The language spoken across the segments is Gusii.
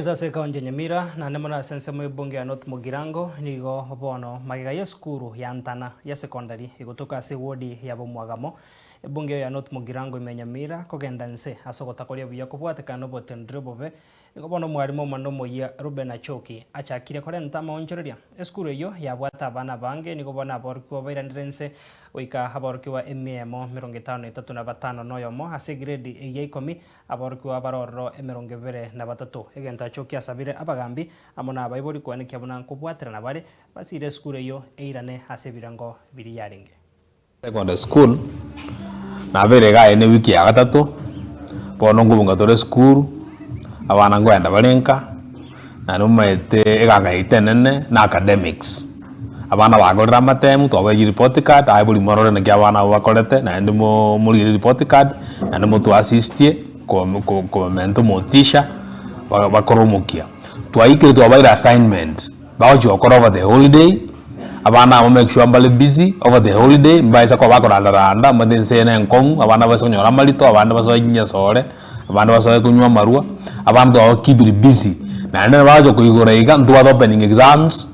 Ase ekaunti ya Nyamira, naende mono ase ensemo y'ebunge ya North Mugirango, nigo bono magega y'esukuru ya Ntana ya Secondary egotoka ase ewodi ya Bomwagamo, ebunge eyo ya North Mugirango ime ya Nyamira kogenda inse ase ogotakoria buya kobwatekana noboteneneri obobe, nigo bono omwarimu omonene omoyia Reuben Achoki achakire korenta amaonchoreria. Esukuru eyio yabwate abana abange nigo bono aborokigwa bairanire inse goika aborokigwa emia emo 53 na batano na oyomo ase egredi ya ikomi Aborokigwa bare ororo emerongo ebere na batato. Egento achio kiasabire abagambi amo nabaibori koenekia buna nkobwaterana bare, basiire esukuru eyio eirane ase ebirengo biria yarenge. Secondary school, nabeire iga aye ne ewiki ya gatato, bono nkobunga tore esukuru, abana nkoenda bare nka, naende omanyete eganga yaito enene na academics. Abana bakorire amatemu, twabaeire report card, aye bori morore naki abana abwo bakorete, naende mo morigere report card, naende motoassistie ko- ko- komenta omotisha, ba- bakore omokia. Twaikire twabaire assignment, bagochia gokora over the holiday, abana abwo make sure mbare busy over the holiday, mbaisa koba bakoranda randa, omanyete ense eye na enkong'u, abana baise konyora amarito, abande basoe chinyasore, abande basoe konywa amarwa, abande twabakeepire busy, naende bagocha koigora iga, ntobwate opening exams.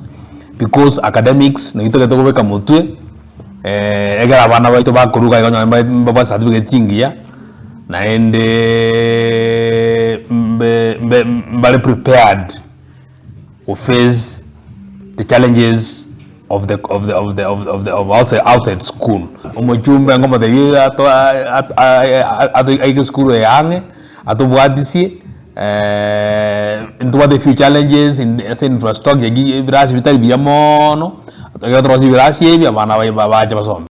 Because academics naki togete kobeka motwe ekero abana baito bakoruga iga onye mbabwate mbabwate certificate chingiya naende mbe mbe mbare prepared go face the challenges of the of the of the of the of the of outside outside school. Omochumbe ngomotebia ato aike esukuru eye ang'e atobwatisie. Ntobwate few challenges in ase infrastructure ki ebirasi bitari buya moono, ekero torosie ebirasi ebi abana bai bache basome.